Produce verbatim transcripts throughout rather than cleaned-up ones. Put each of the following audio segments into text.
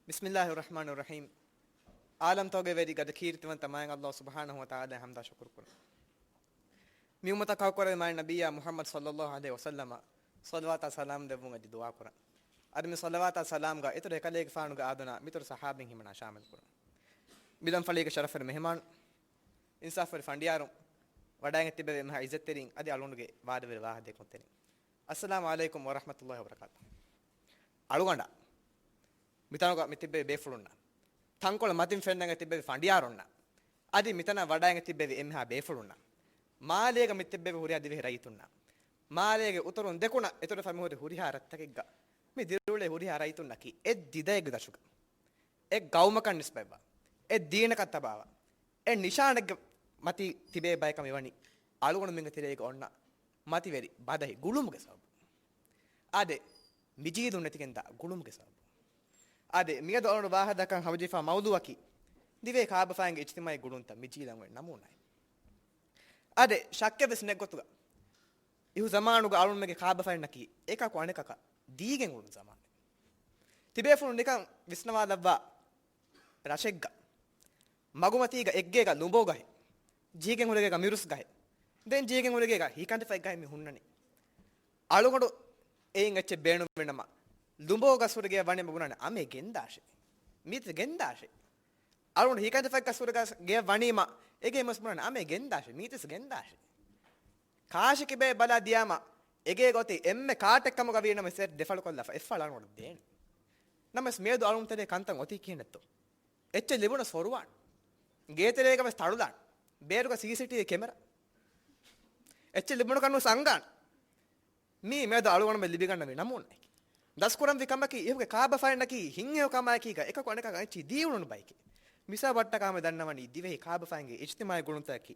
ބިސްމިއްލާހި ރަޙްމާނި ރަޙީމް. ޢާލަމްތަކުގެ ވެރި ގަދަ ކީރިތިވަންތަ މާތް ﷲ ސުބްޙާނަހޫ ވަތަޢާލާ ޙަމްދާ ޝުކުރު ކުރަން. މި އުއްމަތަށް ކައުކުރެއްވި މާތް ނަބިއްޔާ މުޙައްމަދު ޞައްލައްލާހު ޢަލައިހި ވަސައްލަމަށް ޞަލަވާތާ ސަލާމް ދެއްވުން އަދި ދުޢާ ކުރަން. އަދި މި ޞަލަވާތާ ސަލާމްގަ އިތުރު އެކަލޭގެފާނުގެ އާދަނާ މިތުރު ޞަޙާބީން ހިމަނާ ޝާމިލް ކުރަން. މިލަން ފަޅީގެ ޝަރަފުވެރި މެހެމާނު، އިންސާފުވެރި ފަނޑިޔާރުން، ވަޑައިގެން ތިއްބެވި އެންމެހާ އިއްޒަތްތެރިން އަދި އަޅުގަނޑުގެ ވާދަވެރި ވާހަކަދޭ ކުންތެރިން. އައްސަލާމު ޢަލައިކުމް ވަރަޙްމަތުﷲި ވަބަރަކާތު. އަޅުގަނޑާ މިތަނުގަ މި ތިއްބެވި ބޭފުޅުންނާ، ތަންކޮޅު މަތިން ފެންނަންގަ ތިއްބެވި ފަނޑިޔާރުންނާ، އަދި މިތަނަށް ވަޑައިގެން ތިއްބެވި އެންމެހާ ބޭފުޅުންނާ، މާލޭގަ މި ތިއްބެވި ހުރިހާ ދިވެހި ރައްޔިތުންނާ، މާލޭގެ އުތުރުން ދެކުނަށް އިތުރު ފަމިހުރި ހުރިހާ ރަށްތަކެއްގަ މި ދިރިއުޅޭ ހުރިހާ ރައްޔިތުންނަކީ އެއް ދިދައެއްގެ ދަށުގަ، އެއް ގައުމަކަށް ނިސްބަތްވާ، އެއް ދީނަކަށް ތަބާވާ، އެއް ނިޝާނެއްގެ މަތީ ތިބޭ ބަޔަކަށް މިވަނީ އަޅުގަނޑުމެންގެ ތެރޭގަ އޮންނަ މަތިވެރި ބަދަހި ގުޅުމުގެ ސަބަބުން. އާދެ، މި ޖީލުން ނެތިގެންދާ ގުޅުމުގެ ސަބަބުން. އާދެ، މިއަދު އަޅުގަނޑު ވާހަކަދައްކަން ހަމަޖެހިފާ މައުޟޫއަކީ ދިވެހި ކާބަފައިންގެ އިޖްތިމާޢީ ގުޅުންތައް މި ޖީލަށް އޮތް ނަމޫނާއެއް. އާދެ، ޝައްކެއްވެސް ނެތް ގޮތުގަ އިހު ޒަމާނުގަ އަޅުގަނޑުމެންގެ ކާބަފައިންނަކީ އެކަކު އަނެކަކަށް ދީގެން އުޅުނު ޒަމާނެއް. ތިބޭފުޅުން ނިކަން ވިސްނަވާލައްވާ ރަށެއްގަ މަގުމަތީގަ އެއްގޭގަ ލުނބޯ ގަހެއް، ޖީގެން ހުރެގޭގަ މިރުސް ގަހެއް، ދެން ޖީގެން ހުރެގޭގަ ހިކަނދިފަތް ގަހެއް މި ހުންނަނީ. އަޅުގަނޑު އެއިން އެއްޗެއް ބޭނުމެއްނަމަ، ލުނބޯ ގަސް ހުރެގޭ ވަނީމަ ބުނާނެ އަމޭ ގެންދާށޭ. މީތި ގެންދާށޭ. އަޅުގަނޑު ހިކަނދިފަތް ގަސް ހުރެގޭ ވަނީމަ އެގޭ މަސް ބުނާނެ އަމޭ ގެންދާށޭ. މީތިސް ގެންދާށޭ. ކާށި ކިބޭ ބަލާ ދިޔާމަ އެގޭގަ އޮތީ އެންމެ ކާޓެއް ކަމުގަ ވީނަމަ ސެޓް ދެފަޅު ކޮށްލާފަ އެއްފަޅު އަޅުގަނޑު ދޭނެ. ނަމަވެސް މިއަދު އަޅުގަނޑު ތެރޭ ކަންތައް އޮތީ ކިހިނެއްތޯ؟ އެއްޗެއް ލިބުނަސް ފޮރުވާން. ގޭތެރޭގަ ވެސް ތަޅުލާން. ބޭރުގަ ސީސީޓީވީ ކެމެރާ. އެއްޗެއް ލިބުނު ކަން ވެސް އަންގާން. މީ މިއަދު އަޅުގަނޑުމެން ލިބިގަންނަވި ނަމޫނައެކޭ. ދަސްކުރަންވީ ކަމަކީ އިހުގެ ކާބަފައިންނަކީ ހިތްހެޔޮ ކަމާއެކީގަ އެކަކު އަނެކަކަށް އެއްޗިހި ދީއުޅުނު ބައެކޭ. މިސާ ބައްޓަކާމެ ދަންނަވަނީ ދިވެހި ކާބަފައިންގެ އިޖްތިމާޢީ ގުޅުންތަކަކީ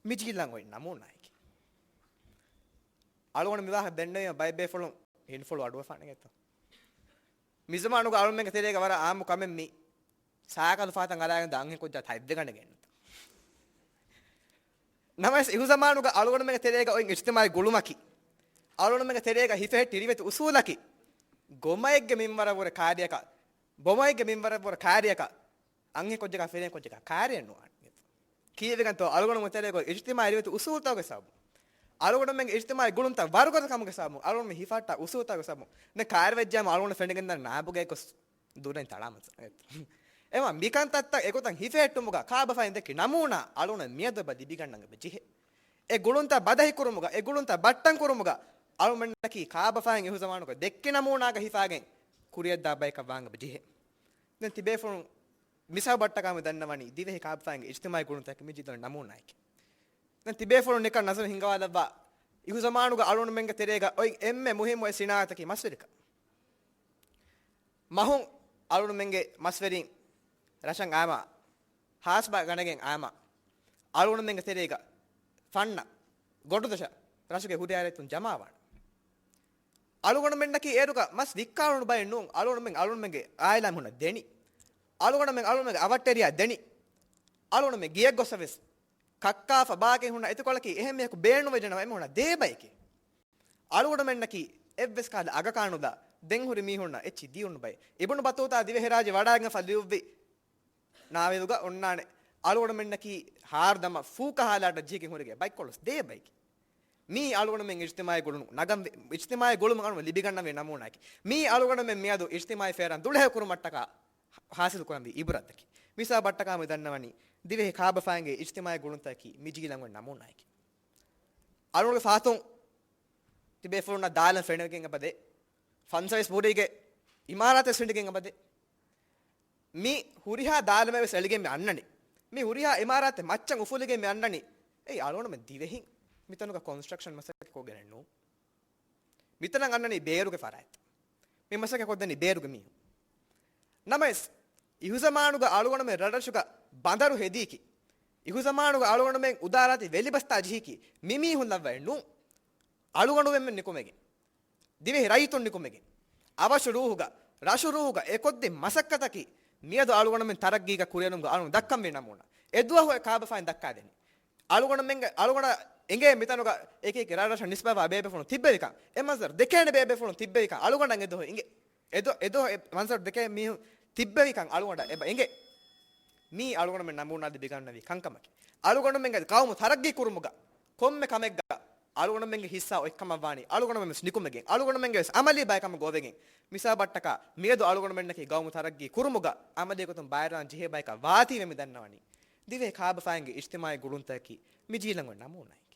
މި ޖީލަށް އޮތް ނަމޫނާއެކޭ. އަޅުގަނޑު މިވާހަކަ ދެންނެވީމަ ބައެއް ބޭފުޅުން ހިނިފުޅު އަޑުއެފާނެގެތޯ. މިޒަމާނުގަ އަޅުމެންގެ ތެރޭގަ ވަރަށް އާއްމު ކަމެއް މީ. ސާކަލު ފާތަން އަރާގެން ދާ އަންހެން ކުއްޖާ ތަތްވެގަނެގެންނުތަ. ނަމަވެސް އިހުޒަމާނުގަ އަޅުގަނޑުމެންގެ ތެރޭގަ އޮތް އިޖްތިމާޢީ ގުޅުމަކީ، އަޅުގަނޑުމެންގެ ތެރޭގަ ހިފެހެއްޓި ރިވެތި އުސޫލަކީ، ގޮމައެއްގެ މިންވަރަށްވުރެ ކާރިއަކަށް، ބޮމައެއްގެ މިންވަރަށްވުރެ ކާރިއަކަށް، އަންހެން ކުއްޖަކާ ފިރިހެން ކުއްޖަކާ ކާރިއެއް ނުވާނެ. ކީއްވެގެންތޯ އަޅުގަނޑުމެންގެ ތެރޭގަ އިޖްތިމާޢީ ރިވެތި އުސޫލުތަކުގެ ސަބަބުން، އަޅުގަނޑުމެންގެ އިޖްތިމާޢީ ގުޅުންތައް ވަރުގަދަ ކަމުގެ ސަބަބުން، އަޅުގަނޑުމެން ހިފަހައްޓާ އުސޫލުތަކުގެ ސަބަބުން، ދެން ކާރިވެއްޖާމަ އަޅުގަނޑު ފެނިގެންދާނެ ނާބުގައި ގޮސް ދުރެއް ތަޅާމަ. އެމަ މިކަންތައްތައް އެގޮތަށް ހިފެހެއްޓުމުގަ ކާބަފައިން ދެއްކި ނަމޫނާ އަޅުގަނޑަށް މިއަދު އެބަ ލިބިގަންނަން އެބަ ޖެހޭ. އެ ގުޅުންތައް ބަދަހިކުރުމުގަ، އެ ގުޅުންތައް ބައްޓަން ކުރުމުގަ އަޅުމެންނަކީ ކާބަފައިން އިހުޒަމާނުގަ ދެއްކި ނަމޫނާގަ ހިފާގެން ކުރިއަށްދާ ބަޔަކަށް ވާން އެބަ ޖެހޭ. ދެން ތިބޭފުޅުން މިސާ ބައްޓަކާމެ ދަންނަވަނީ ދިވެހި ކާބަފައިންގެ އިޖްތިމާޢީ ގުޅުންތަކަކީ މި ޖީލުގެ ނަމޫނާއެކޭ. ދެން ތިބޭފުޅުން ނިކަން ނަޒަރު ހިންގަވާލައްވާ، އިހުޒަމާނުގަ އަޅުގަނޑުމެންގެ ތެރޭގަ އޮތް އެންމެ މުހިއްމު އެއް ސިނާއަތަކީ މަސްވެރިކަން. މަހުން އަޅުގަނޑުމެންގެ މަސްވެރިން ރަށަށް އާމާ، ހާސްބާ ގަނެގެން އާމާ، އަޅުގަނޑުމެންގެ ތެރޭގަ ފަންނަ ގޮނޑުދޮށަށް ރަށުގެ ހުރިހާ ރައްޔިތުން ޖަމާވާނެ. އަޅުގަނޑުމެންނަކީ އޭރުގަ މަސް ވިއްކާލުނު ބައެއް ނޫން. އަޅުގަނޑުމެން އަޅުގަނޑުމެންގެ އާއިލާ މީހުންނަށް ދެނީ. އަޅުގަނޑުމެން އަޅުގަނޑުމެންގެ އަވަށްޓެރިޔާ ދެނީ. އަޅުގަނޑުމެން ގެޔަށް ގޮއްސަ ވެސް ކައްކާފަ ބާކީ ހުންނަ އެތިކޮޅަކީ އެހެން މީހަކު ބޭނުންވެއްޖެނަމަ އެމީހުންނަށް ދޭ ބަޔެކޭ. އަޅުގަނޑުމެންނަކީ އެއްވެސް ކަހަލަ އަގަކާ ނުލާ ދެން ހުރި މީހުންނަށް އެއްޗިހި ދިއުނު ބައެއް. އިބްނު ބަތޫތާ ދިވެހިރާއްޖެ ވަޑައިގެންފަ ލިޔުއްވި ނާވެލުގަ އޮންނާނެ. އަޅުގަނޑުމެންނަކީ ހާރު ދަމަ ފޫ ކަހާލާ ޖީގެން ހުރެގެ ބައިކޮޅުސް ދޭ ބައެކޭ. މީ އަޅުގަނޑުމެން އިޖްތިމާޢީ ގުޅުނު ނަގަން، އިޖްތިމާޢީ ގުޅުމުން އަޅުގަނޑު ލިބިގަންނަވި ނަމޫނާއެކޭ. މީ އަޅުގަނޑުމެން މިއަދު އިޖްތިމާޢީ ފޭރަން ދުޅަހެޔޮ ކުރުމަށްޓަކާ ޙާޞިލު ކުރަންވީ އިބުރަތަކީ. މިސާ ބައްޓަކާ މި ދަންނަވަނީ ދިވެހި ކާބަފައިންގެ އިޖްތިމާޢީ ގުޅުންތަކަކީ މި ޖީލަށް އޮތް ނަމޫނާއެކޭ. އަޅުގަނޑުގެ ފާތުން ތިބޭފުޅުންނަށް ދާލަން ފެނިގެން އެބަދޭ. ފަންސަވީސް ބުރީގެ އިމާރާތެއް ފެނިގެން އެބަދޭ. މި ހުރިހާ ދާލަމެއް ވެސް އެޅިގެން މި އަންނަނީ. މި ހުރިހާ އިމާރާތެއް މައްޗަށް އުފުލިގެން މި އަންނަނީ. އެއީ އަޅުގަނޑުމެން ދިވެހިން މިތަނުގަ ކޮންސްޓްރަކްޝަން މަސައްކަތް ކޮށްގެނެއް ނޫން. މިތަނަށް އަންނަނީ ބޭރުގެ ފަރާތްތައް. މި މަސައްކަތް ކޮށްދެނީ ބޭރުގެ މީހުން. ނަމަވެސް، އިހުޒަމާނުގަ އަޅުގަނޑުމެން ރަށްރަށުގަ ބަނދަރު ހެދީކީ، އިހުޒަމާނުގަ އަޅުގަނޑުމެން އުދާރާތި ވެލިބަސްތާ ޖެހީކީ، މި މީހުން ލައްވައެއް ނޫން. އަޅުގަނޑުމެން ނިކުމެގެން، ދިވެހި ރައްޔިތުން ނިކުމެގެން، އަވަށު ރޫހުގަ، ރަށު ރޫހުގަ އެ ކޮށްދިން މަސައްކަތަކީ، މިއަދު އަޅުގަނޑުމެން ތަރައްގީގަ ކުރިއެރުމުގަ އަޅުން ދައްކަންވީ ނަމޫނާ. އެ ދުވަހު އެ ކާބަފައިން ދައްކާދެނީ. އަޅުގަނޑުމެންގެ، އަޅުގަނޑަށް އެނގޭ މިތަނުގަ އެކި އެކި ރަށްރަށަށް ނިސްބަތްވާ ބޭބޭފުޅުން ތިއްބެވިކަން. އެ މަންޒަރު ދެކޭނެ ބޭބޭފުޅުން ތިއްބެވިކަން. އަޅުގަނޑަށް އެ ދުވަހު އިނގޭ. އެ ދު-، އެ ދުވަހު އެ މަންޒަރު ދެކޭ މީހުން ތިއްބެވިކަން އަޅުގަނޑަށް އެބަ އެނގޭ. މީ އަޅުގަނޑުމެން ނަމޫނާ ލިބިގަންނަވި ކަންކަމަކީ. އަޅުގަނޑުމެންގެ ޤައުމު ތަރައްގީ ކުރުމުގަ ކޮންމެ ކަމެއްގަ އަޅުގަނޑުމެންގެ ހިއްސާ އޮތްކަމަށްވާނީ، އަޅުގަނޑުމެން ވެސް ނިކުމެގެން، އަޅުގަނޑުމެންގެ ވެސް ޢަމަލީ ބަޔަކަށް ގޮވެގެން. މިސާލަށްޓަކާ މިއަދު އަޅުގަނޑުމެންނަކީ ޤައުމު ތަރައްގީ ކުރުމުގަ ޢަމަލީ ގޮތުން ބައިވެރިވާން ޖެހޭ ބަޔަކަށް ވާތީވެ މި ދަންނަވަނީ. ދިވެހި ކާބަފައިންގެ އިޖްތިމާޢީ ގުޅުންތަކަކީ މި ޖީލަށް އޮތް ނަމޫނާއެކޭ.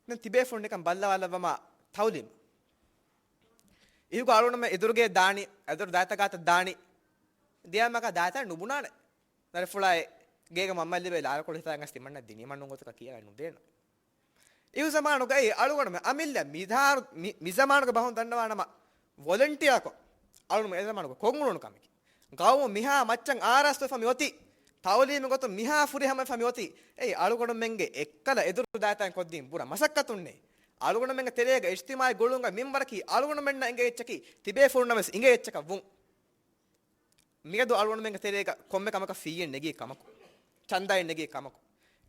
ދެން ތިބޭފުޅުން ނިކަން ބައްލަވާލައްވަމާ ތަޢުލީމު. އިހުގަ އަޅުގަނޑުމެން އެދުރުގެ ދާނީ، އެދުރު ދާތަ ގާތަށް ދާނީ. ދިޔަމަކަށް ދާތައް ނުބުނާނެ. ދަރިފުޅާއި ގޭގަ މަންމަ ލިބޭ ލާރަކޮޅު ހިތާގަސް ތިމަންނަ ދިނީމަން ނުން ގޮތަކަށް ކިޔައި ނުދޭނު. އިހު ޒަމާނުގައި އަޅުގަނޑުމެން އަމިއްލަ މިދާރު-، މި-، މި ޒަމާނުގެ ބަހުން ދަންނަވާނަމަ ވޮލަންޓިއާކޮށް އަޅުން އެ ޒަމާނުގަ ކޮށްއުޅުނު ކަމެކޭ. ގައުމު މިހާ މައްޗަށް އާރާސްތުވެފަ މިއޮތީ، ތަޢުލީމު ގޮތުން މިހާ ފުރިހަމަވެފަ މިއޮތީ، އެއީ އަޅުގަނޑުމެންގެ އެއްކަލަ އެދުރު ދާތަން ކޮށްދީން ބުރަ މަސައްކަތުންނޭ. އަޅުގަނޑުމެންގެ ތެރޭގަ އިޖްތިމާޢީ ގުޅުންގަ މިންވަރަކީ އަޅުގަނޑުމެންނަށް އެނގޭ އެއްޗަކީ، ތިބޭފުޅުންނަށް ވެސް އެނގޭ އެއްޗަކަށް ވުން. މިއަދު އަޅުގަނޑުމެންގެ ތެރޭގަ ކޮންމެ ކަމަކަށް ފީއެއް ނެގި ކަމަކު، ޗަންދާއެއް ނެގި ކަމަކު،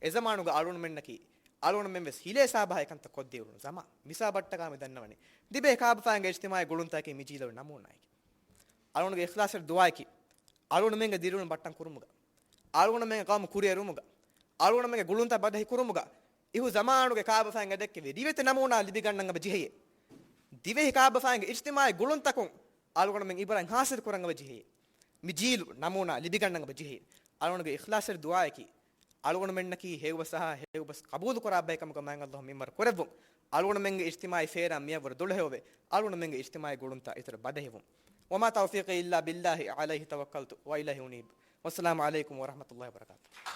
އެ ޒަމާނުގަ އަޅުގަނޑުމެންނަކީ، އަޅުގަނޑުމެން ވެސް ހިލޭ ސާބަހައި ކަންތައް ކޮށްދިއުޅުނު ޒަމާން. މިސާބަށްޓަކާ މި ދަންނަވަނީ، ދިވެހި ކާބަފައިންގެ އިޖްތިމާޢީ ގުޅުންތަކަކީ މި ޖީލަށް ނަމޫނާއެކޭ. އަޅުގަނޑުގެ އިޚްލާޞްތެރި ދުޢާއަކީ، އަޅުގަނޑުމެންގެ ދިރިއުޅުން ބައްޓަން ކުރުމުގަ، އަޅުގަނޑުމެންގެ ޤައުމު ކުރިއެރުމުގަ، އަޅުގަނޑުމެންގެ ގުޅުންތައް ބަދަހި ކުރުމުގަ، އިހު ޒަމާނުގެ ކާބަފައިން އެދެއްކެވި ރިވެތި ނަމޫނާ ލިބިގަންނަން އެބަ ޖެހޭ. ދިވެހި ކާބަފައިންގެ އިޖްތިމާޢީ ގުޅުންތަކުން އަޅުގަނޑުމެން އިބްރަތް ހާސިލް ކުރަން އެބަ ޖެހޭ. މި ޖީލު ނަމޫނާ ލިބިގަންނަން އެބަ ޖެހޭ. އަޅުގަނޑުގެ އިޚްލާޞްތެރި ދުޢާއަކީ، އަޅުގަނޑުމެންނަކީ ހެޔޮބަސް އަހާ، ހެޔޮބަސް ޤަބޫލު ކުރާ ބައެއް ކަމުގަ މާތް ﷲ މިންވަރު ކުރެއްވުން. އަޅުގަނޑުމެންގެ އިޖްތިމާޢީ ފޭރާ މިޔަށްވުރެ ދުޅަހެޔޮވެ، އަޅުގަނޑުމެންގެ އިޖްތިމާޢީ ގުޅުންތައް އިތުރަށް ބަދަހިވުން. وما توفيقي إلا بالله عليه توكلت وإليه أنيب. والسلام عليكم ورحمة الله وبركاته.